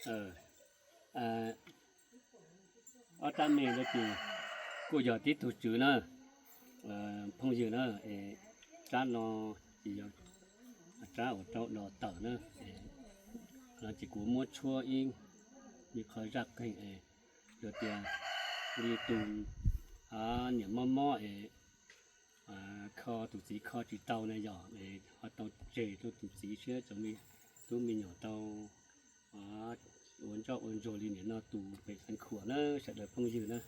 Ob rab me no ces kuj yog tib tug tswv na, phooj ywg na, es rab no ces yog rab uas rau do tawm na, no ces kuv muab tshuab ib me qho zaj qeeg es yog tias li tus niam mob mob es kho tus txiv kho tsis tau na yog es ho tau tseg rau tus txiv thiab cov tub me nyuam tau ua ntsoj ua ntsuag li nim no tus pem Xeev Khuam na sawv daws phooj ywg na.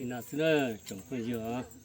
No xwb na tsoom phooj ywg.